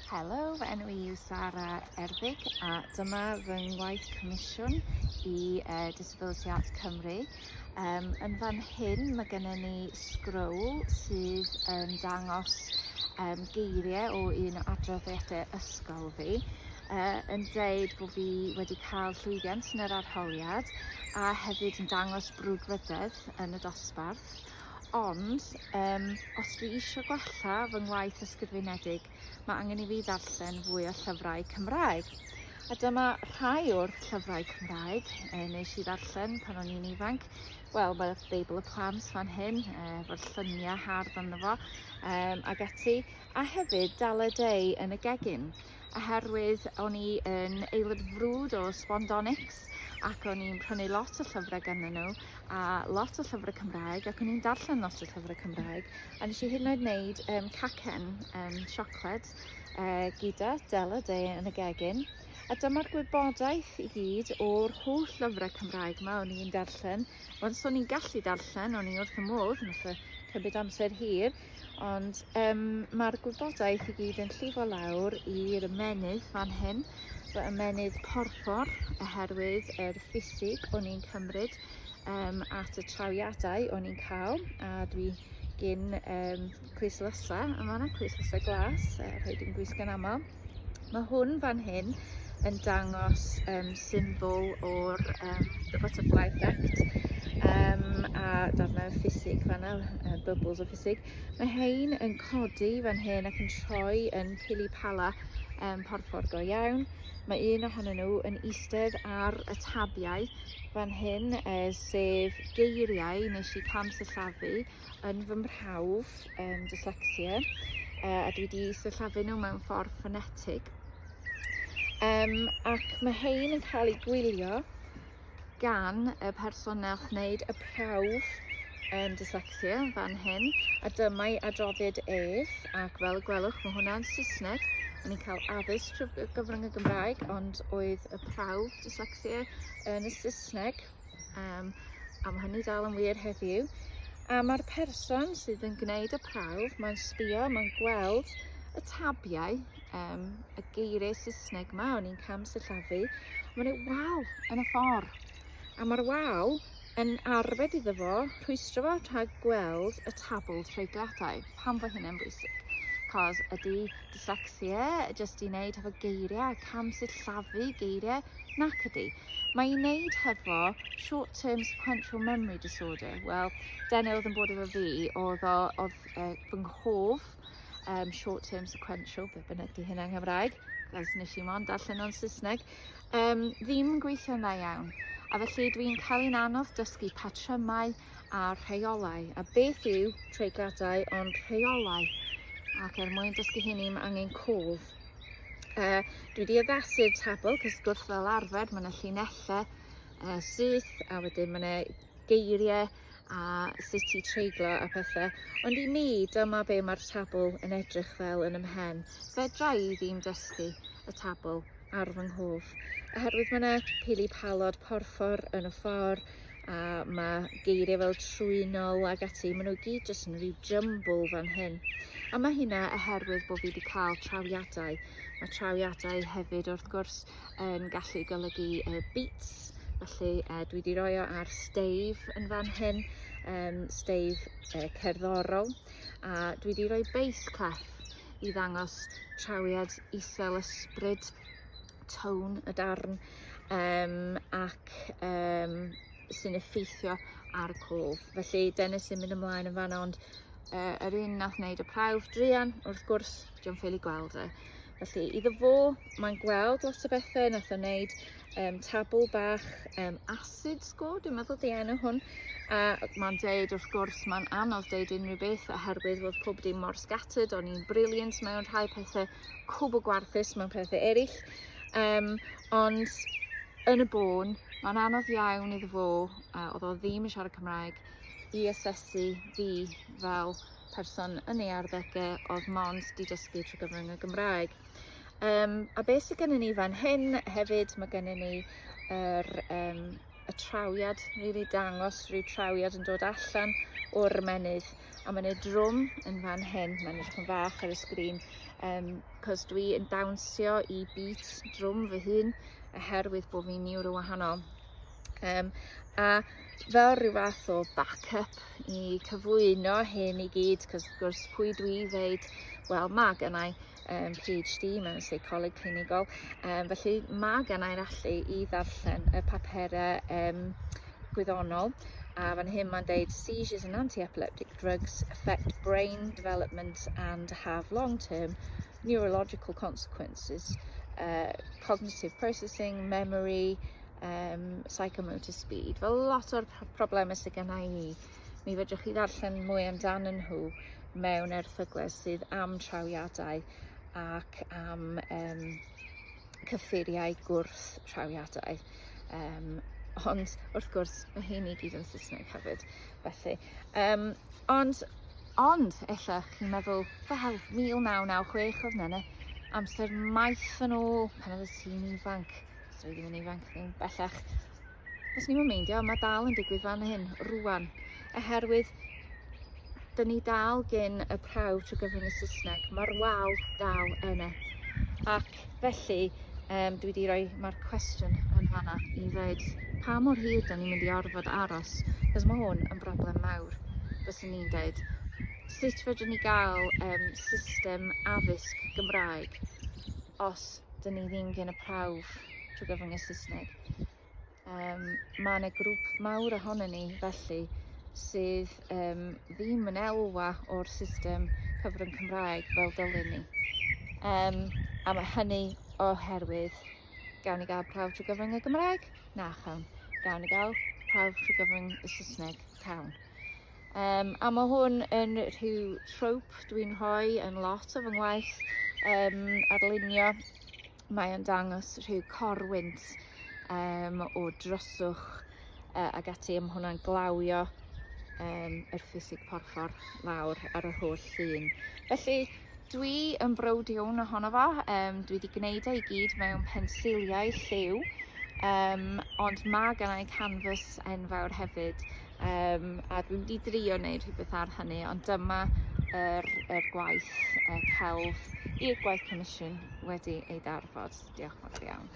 Helo, fy enw i yw Sara Erddig a dyma fy ngwaith comisiwn i Disability Arts Cymru. Yn fan hyn mae gennym ni sgrôl sydd yn dangos geiriau o un o adroddiadau ysgol fi yn deud bod fi wedi cael llwyddiant yn yr arholiad a hefyd yn dangos brwdfrydedd yn y dosbarth. Ond yym os dwi isio gwella fy ngwaith ysgrifenedig ma' angen i fi ddarllen fwy o llyfrau Cymraeg. A dyma rhai o'r llyfrau Cymraeg nes i ddarllen pan o'n i'n ifanc. Wel ma' Beibl y Plant fan hyn efo'r llyniau hardd arno fo yym ag ati. A hefyd Dale Day yn y Gegin. Oherwydd o'n i yn aelod frwd o Sbondonics ac o'n i'n prynu lot o llyfrau ganddyn nhw a lot o llyfrau Cymraeg ac o'n i'n darllen lot o llyfrau Cymraeg a nes i hyd yn oed wneud um, cacen um, siocled gyda Dela De yn y gegin. A dyma'r gwybodaeth i gyd o'r holl lyfrau Cymraeg yma o'n i'n darllen. Once o'n i'n gallu darllen, o'n i wrth y modd, nath o cymryd amser hir, ond um, mae'r gwybodaeth i gyd yn llifo lawr i'r ymennydd fan hyn, fy ymennydd porffor oherwydd yr ffisig o'n i'n cymryd um, at y trawiadau o'n i'n cael, a dwi gyn um, clustlysa yma yna, clustlysa glas, rhai dwi'n gwisgo'n aml. Mae hwn fan hyn yn dangos um, symbol o'r um, the butterfly effect um, a darnau o ffisig fanna, bubbles o ffisig. Mae hein yn codi fan hyn ac yn troi yn pili pala porffor go iawn. Mae un ohonyn nhw yn eistedd ar y tabiau fan hyn, sef geiriau nes i cam sillafu yn fy mhrawf dyslexia, a dwi wedi sillafu nhw mewn ffordd ffonetig. Ac mae hein yn cael eu gwylio gan y person nath wneud y prawf dyslexia fan hyn, a dyma'i adroddiad ef, ac fel y gwelwch mae hwnna'n Saesneg. O'n i'n cael addysg trwy gyfrwng y Gymraeg, ond oedd y prawf dyslexia yn y Saesneg, a mae hynny dal yn wir heddiw. A mae'r person sydd yn gwneud y prawf, mae'n sbio, mae'n gweld y tabiau, y geiriau Saesneg ma, o'n i'n cam sillafu, mae'n dweud wal yn y ffordd. A mae'r wal yn arbed iddo fo, rhwystro fo rhag gweld y tabl treigladau. Pam fo hynny'n bwysig? Cos ydy dyslexia jyst i wneud hefo geiriau, cam sillafu geiriau? Nac ydy. Mae i wneud hefo short-term sequential memory disorder. Wel, dyna oedd yn bod efo fi, oedd o, oedd fy nghof short-term sequential, be bynnag di hynna yng Nghymraeg, as nes i mond darllen o'n Saesneg, ddim yn gweithio'n dda iawn. A felly dwi'n cael ein anodd dysgu patrymau a rheolau. A beth yw treigladau ond rheolau? Ac er mwyn dysgu hynny mae angen cof. Dwi wedi addasu'r tabl, cos gwrth fel arfer mae yna llinellau syth a wedyn mae yna geiriau a sut i treiglo a pethau. Ond i mi, dyma be mae'r tabl yn edrych fel yn 'y mhen. Fedra i ddim dysgu y tabl ar fy nghof, oherwydd mae yna pili palod porffor yn y ffordd, a mae geiriau fel trwynol ag ati, maen nhw gyd jyst yn rhyw jumble fan hyn. A mae hynna oherwydd bod fi wedi cael trawiadau. Mae trawiadau hefyd wrth gwrs yn gallu golygu beats, felly dwi wedi rhoi o ar stave yn fan hyn, stave cerddorol, a dwi wedi rhoi bass clef i ddangos trawiad isel ysbryd, tone y darn, ac sy'n effeithio ar y cof. Felly dyna sy'n mynd ymlaen yn fanna, ond yr un nath wneud y prawf druan, wrth gwrs, dio'n ffili gweld e. Felly iddo fo, mae'n gweld lot o bethau, nath o wneud tabl bach acid score, dwi'n meddwl di enw hwn, a mae'n deud wrth gwrs mae'n anodd deud unrhyw beth oherwydd fod pob dim mor scattered, o'n i'n brilliant mewn rhai pethau, cwbl gwarthus mewn pethau eraill, ond yn y bôn, mae'n anodd iawn iddo fo, oedd o ddim yn siarad Cymraeg, i asesu fi fel person yn ei arddegau oedd mond di dysgu trwy gyfrwng y Gymraeg. A beth sydd gennym ni fan hyn hefyd, mae gennym ni y trawiad, really dangos rhyw trawiad yn dod allan o'r ymennydd. A mae yna drwm yn fan hyn, mae'n edrych yn fach ar y sgrin, cos dwi yn dawnsio i beat drwm fy hun oherwydd bod fi'n niwro wahanol. A fel rhyw fath o backup i cyflwyno hyn i gyd, cos wrth gwrs pwy dwi i ddeud, wel mae gennau PhD mewn seicoleg clinigol, felly mae gennau'r allu i ddarllen y paperau gwyddonol, a fan hyn mae'n deud seizures and anti-epileptic drugs affect brain development and have long-term neurological consequences, cognitive processing, memory, psychomotor speed. Fel lot o'r problemau sydd gen i, mi fedrwch chi ddarllen mwy amdanyn nhw mewn erthyglau sydd am trawiadau ac am cyffuriau gwrth trawiadau. Ond wrth gwrs, mae hyn i gyd yn Saesneg hefyd. Felly, ond ella chi'n meddwl, wel, 1996 oedd nene, amser maith yn ôl pan oedd ti'n ifanc. So dwi ddim yn ifanc ddim bellach. Os ni'n meindio, mae dal yn digwydd fan hyn, rwan. Oherwydd, dyn ni dal gen y prawf trwy gyfrwng y Saesneg. Mae'r wal dal yna. Ac felly, dwi wedi rhoi, mae'r cwestiwn yn fanna i ddweud pa mor hir da ni'n mynd i orfod aros, cos mae hwn yn broblem mawr, fyswn ni'n dweud. Sut fedrwn ni gael system addysg Gymraeg os dyn ni ddim gen y prawf trwy gyfrwng y Saesneg? Mae yna grŵp mawr ohono ni felly sydd ddim yn elwa o'r system cyfrwng Cymraeg fel dylwn ni. A mae hynny oherwydd gawn ni gael prawf trwy gyfrwng y Gymraeg? Na chawn. Gawn ni gael prawf trwy gyfrwng y Saesneg? Cawn. A mae hwn yn rhyw trope dwi'n rhoi yn lot o fy ngwaith arlunio. Mae o'n dangos rhyw corwynt o dryswch ag ati, a mae hwnna'n glawio yr ffisig porffor lawr ar yr holl llun. Felly dwi yn browd iawn ohono fo, dwi wedi gwneud e i gyd mewn pensiliau lliw, ond mae gennau canvas enfawr hefyd, a dwi'n mynd i drio wneud rhywbeth ar hynny, ond dyma yr gwaith celf i'r gwaith comisiwn wedi ei darfod. Diolch yn fawr iawn.